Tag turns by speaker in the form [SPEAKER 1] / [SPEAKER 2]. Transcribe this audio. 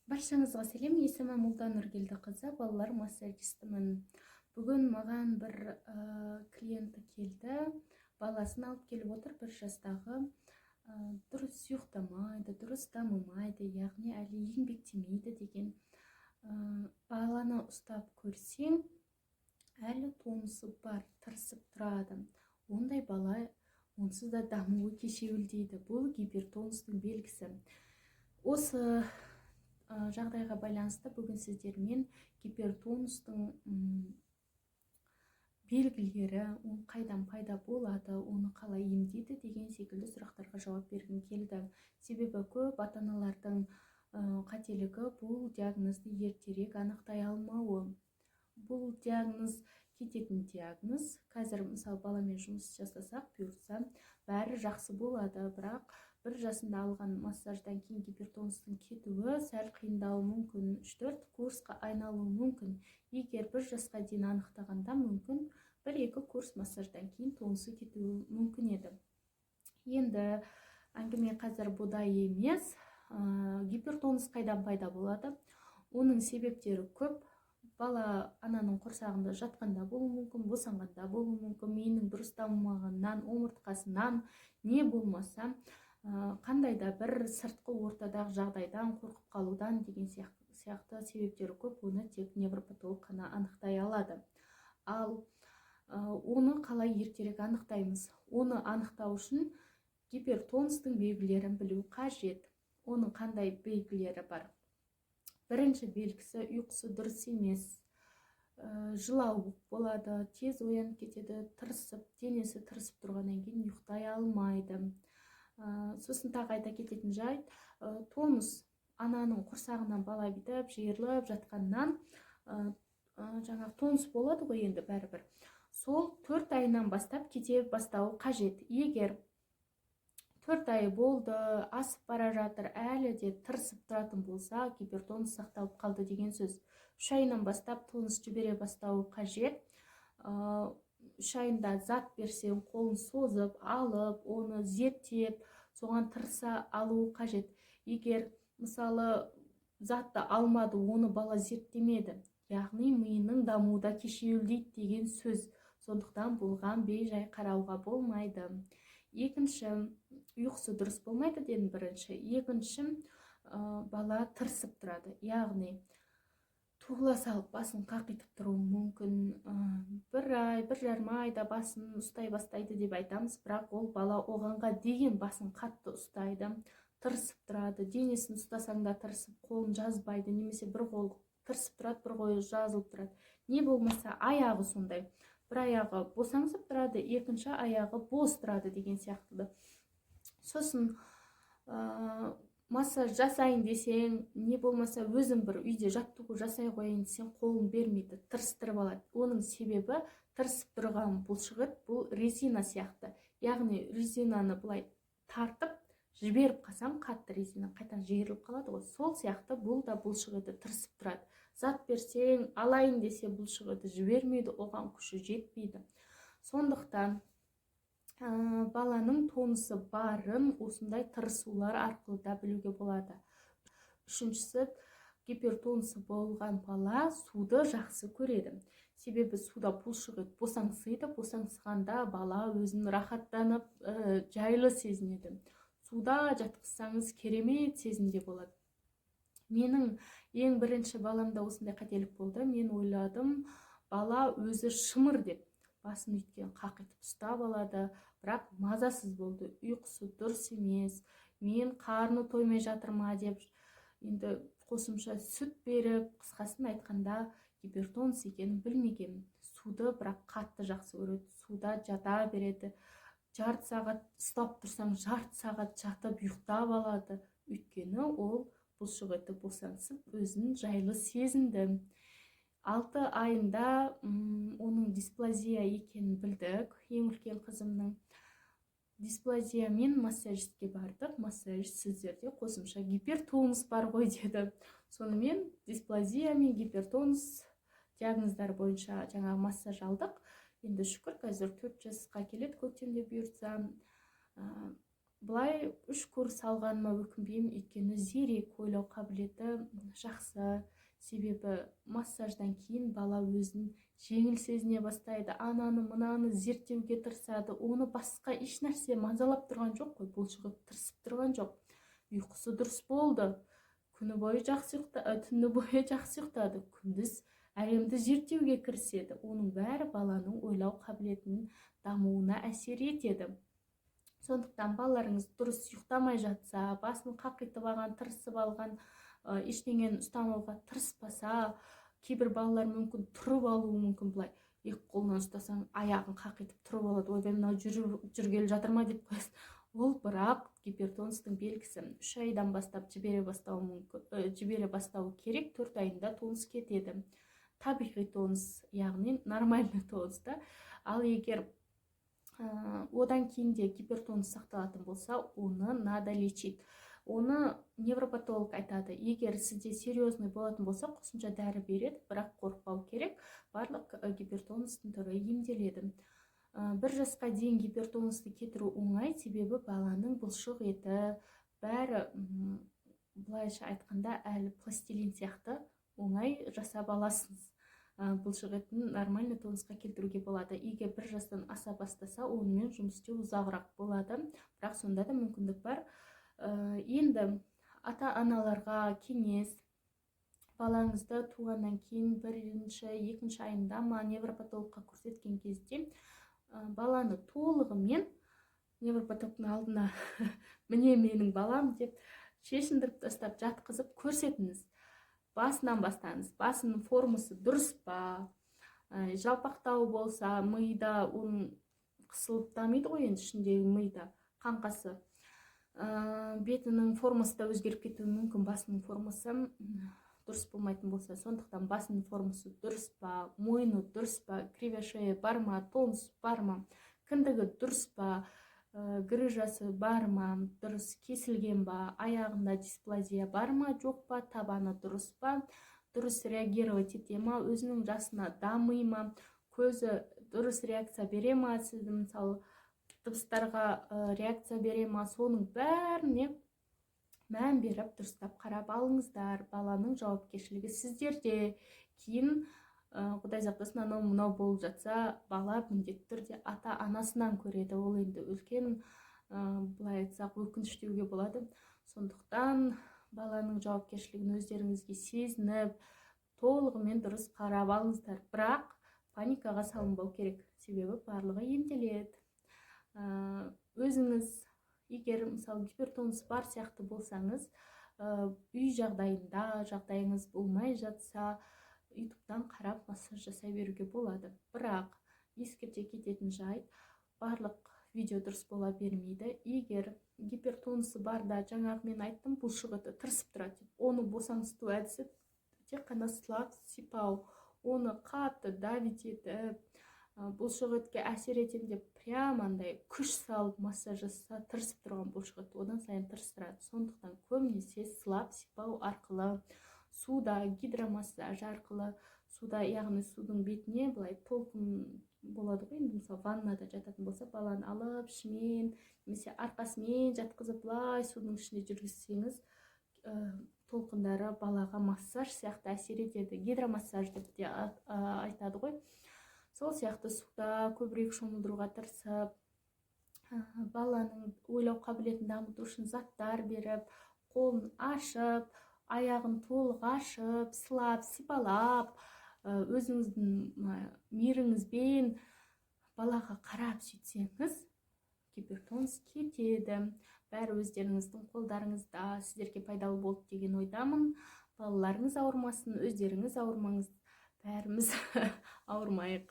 [SPEAKER 1] Баршаңызға сәлем! Есімім Ұлдан Нұргелдіқызы, балалар массажистімін. Бүгін маған бір клиенті келді, баласын алып келіп отыр. 1 жастағы, дұрыс ұйықтамайды, дұрыс дамымайды, яғни әлі еңбектемейді деген. Баланы ұстап көрсең, әлі тонусы бар, тырысып тұрады. Ондай бала онсыз да дамуы кешеуілдейді, бұл гипертонустың белгісі. Осы жағдайға байланысты бүгін сіздермен гипертонустың белгілері, ол қайдан пайда болады, оны қалай емдейді деген секілді сұрақтарға жауап бергім келді. Себебі көп ата аналардың қателігі — бұл диагнозды ертерек анықтай алмауы. Бұл диагноз кететін диагноз. Қазір, мысалы, баламен жұмыс жасасақ, бұйыртса, бәрі жақсы болады. Бірақ 1 жасында алған массаждан кейін гипертонустың кетуі сәл қиындауы мүмкін, 3-4 курсқа айналуы мүмкін. Егер 1 жасқа дейін анықтағанда, мүмкін, 1-2 курс массаждан кейін тонусы кетуі мүмкін еді. Енді әңгіме қазір бұда емес. Гипертонус қайдан пайда болады? Оның себептері көп. Бала ананың құрсағында жатқанда болуы мүмкін, босанғанда болуы мүмкін, миының дұрыс дамымағаннан, омыртқасынан, не болмаса қандай да бір сыртқы ортадағы жағдайдан, қорқып қалудан деген сияқты себептері көп. Оны тек невропатолог қана анықтай алады. Ал оны қалай ертерек анықтаймыз? Оны анықтау үшін гипертонустың белгілерін білу қажет. Оның қандай белгілері бар? Бірінші белгісі — ұйқысы дұрыс емес, жылауық болады, тез оянып кетеді, тырысып, денесі тырысып тұрғаннан кейін ұйықтай алмайды. Сосын тағы айта кететін жайт, тонус ананың құрсағынан бала бүйтіп жиырылып жатқаннан жаңағы тонус болады ғой. Енді бәрібір сол 4 айынан бастап кете бастауы қажет. Егер 4 айы болды, асып бара жатыр, әлі де тырысып тұратын болса, гипертонус сақталып қалды деген сөз. 3 айынан бастап тонус жібере бастауы қажет. 3 айында зат берсең, қолын созып алып, оны зерттеп, соған тырыса алуы қажет. Егер, мысалы, затты алмады, оны бала зерттемеді, яғни миының дамуы да кешеуілдейді деген сөз. Сондықтан бұған бей-жай қарауға болмайды. Екінші, ұйқысы дұрыс болмайды дедім бірінші. Екінші, бала тырысып тұрады, яғни туыла салып басын қақитып тұруы мүмкін. 1 ай, 1,5 айда басын ұстай бастайды деп айтамыз, бірақ ол бала оғанға дейін басын қатты ұстайды, тырысып тұрады. Денесін ұстасаң да тырысып, қолын жазбайды немесе бір қол тырысып тұрады, бір қолы жазылып тұрады, не болмаса аяғы сондай, бір аяғы босаңсып тұрады, екінші аяғы бос тұрады деген сияқты. Сосын массаж жасайын десең, не болмаса өзің бір үйде жаттығу жасай қояйын десең, қолын бермейді, тырыстырып алады. Оның себебі — тырысып тұрған бұлшықет бұл резина сияқты, яғни резинаны былай тартып жіберіп қалсаң, қатты резина қайтадан жиырылып қалады ғой. Сол сияқты бұл да бұлшық еті тырысып тұрады. Зат берсең, алайын десе, бұлшық еті жібермейді, оған күші жетпейді. Сондықтан баланың тонусы барын осындай тырысулар арқылы да білуге болады. Үшіншісі, гипертонусы болған бала суды жақсы көреді. Себебі суда бұлшық ет босаңсиды. Босаңсығанда бала өзін рахаттанып, жайлы сезінеді. Суда жатқызсаңыз, керемет сезімде болады. Менің ең бірінші баламда осындай қателік болды. Мен ойладым, бала өзі шымыр деп, басын өйткен қақитып ұстап алады, бірақ мазасыз болды, ұйқысы дұрыс емес. Мен қарны тоймай жатыр ма деп, енді қосымша сүт беріп, қысқасын айтқанда, гипертонус екенін білмегенмін. Суды бірақ қатты жақсы көреді, суда жата береді. Жарты сағат ұстап тұрсаң, жарты сағат жатып ұйықтап алады. Өйткені ол бұлшық еті босаңсып, өзін жайлы сезінді. 6 айында оның дисплазия екенін білдік. Ең үлкен қызымның дисплазиямен массажистке бардық. Массажист: «Сіздерде қосымша гипертонус бар ғой», — деді. Сонымен дисплазия мен гипертонус диагноздары бойынша жаңағы массаж алдық. Енді шүкір, қазір 4 жасқа келеді көктемде, бұйыртса. Былай 3 курс алғаныма өкінбеймін, өйткені зерек, ойлау қабілеті жақсы. Себебі массаждан кейін бала өзін жеңіл сезіне бастайды, ананы мынаны зерттеуге тырысады. Оны басқа еш нәрсе мазалап тұрған жоқ қой, бұлшық тырысып тұрған жоқ. Ұйқысы дұрыс болды, күні бойы жақсы ұйықта, түні бойы жақсы ұйықтады, күндіз әлемді зерттеуге кіріседі. Оның бәрі баланың ойлау қабілетінің дамуына әсер етеді. Сондықтан балаларыңыз дұрыс ұйықтамай жатса, басын қақитып алған, тырысып алған, ештеңені ұстамауға тырыспаса, кейбір балалар мүмкін тұрып алуы мүмкін. Былай екі қолынан ұстасаң, аяғын қақитып тұрып алады. «Ойбай, мынау жүргелі жатыр ма?» деп қоясың. Ол бірақ гипертонустың белгісі. 3 айдан бастап жібере бастауы мүмкін, жібере бастауы керек. 4 айында тонус кетеді, табиғи тонус, яғни нормальный тонус та. Ал егер одан кейін де гипертонус сақталатын болса, оны надо лечить. Оны невропатолог айтады. Егер сізде серьезный болатын болса, қосымша дәрі береді. Бірақ қорықпау керек, барлық гипертонустың түрі емделеді. 1 жасқа дейін гипертонусты кетіру оңай, себебі баланың бұлшық еті бәрі, былайша айтқанда, әлі пластилин сияқты, оңай жасап аласыз. Бұлшық етін нормальный тонусқа келтіруге болады. Егер 1 жастан аса бастаса, онымен жұмыс істеу ұзағырақ болады, бірақ сонда да мүмкіндік бар. Енді ата аналарға кеңес: балаңызды туғаннан кейін бірінші, екінші айында ма, невропатологқа көрсеткен кезде баланы толығымен невропатологтың алдына «міне, менің балам» деп шешіндіріп тастап, жатқызып көрсетіңіз. Басынан бастаңыз: басының формасы дұрыс па? Жалпақтау болса, мида оның қысылып дамиды ғой енді, ішіндегі мида қаңқасы. Бетінің формасы да өзгеріп кетуі мүмкін, басының формасы дұрыс болмайтын болса. Сондықтан басының формасы дұрыс па, мойны дұрыс па, кривошея бар ма, тонус бар ма, кіндігі дұрыс па, грыжасы бар ма, дұрыс кесілген ба, аяғында дисплазия бар ма, жоқ па, табаны дұрыс па, дұрыс реагировать ете ма, өзінің жасына дами ма, көзі дұрыс реакция бере ма, сіздің, мысалы, дыбыстарға реакция бере ма, соның бәріне мән беріп, дұрыстап қарап алыңыздар. Баланың жауапкершілігі сіздерде. Кейін, құдай сақтасын, анау мынау болып жатса, бала міндетті түрде ата анасынан көреді. Ол енді үлкен, былай айтсақ, өкініш деуге болады. Сондықтан баланың жауапкершілігін өздеріңізге сезініп, толығымен дұрыс қарап алыңыздар. Бірақ паникаға салынбау керек, себебі барлығы емделеді. Өзіңіз егер, мысалы, гипертонус бар сияқты болсаңыз, үй жағдайында жағдайыңыз болмай жатса, Ютубтан қарап массаж жасай беруге болады. Бірақ ескерте кететін жайт: барлық видео дұрыс бола бермейді. Егер гипертонусы бар да, жаңағы мен айттым, бұлшық еті тырысып тұрады деп, оны босаңсыту әдісі тек қана сылап сипау. Оны қатты давить етіп, бұлшық етке әсер етемін деп, прямо андай күш салып массаж жасаса, тырысып тұрған бұлшық етті одан сайын тырыстырады. Сондықтан көбінесе сылап сипау арқылы, суда гидромассаж арқылы, суда, яғни судың бетіне былай толқын болады ғой енді, мысалы, ваннада жататын болса, баланы алып, ішімен немесе арқасымен жатқызып, былай судың ішінде жүргізсеңіз, толқындары балаға массаж сияқты әсер етеді. Гидромассаж деп те айтады ғой. Сол сияқты суда көбірек шомылдыруға тырысып, баланың ойлау қабілетін дамыту үшін заттар беріп, қолын ашып, аяғын толық ашып, сылап сипалап, өзіңіздің мейіріңізбен балаға қарап сөйтсеңіз, гипертонус кетеді. Бәрі өздеріңіздің қолдарыңызда. Сіздерге пайдалы болды деген ойдамын. Балаларыңыз ауырмасын, өздеріңіз ауырмаңыз, бәріміз ауырмайық.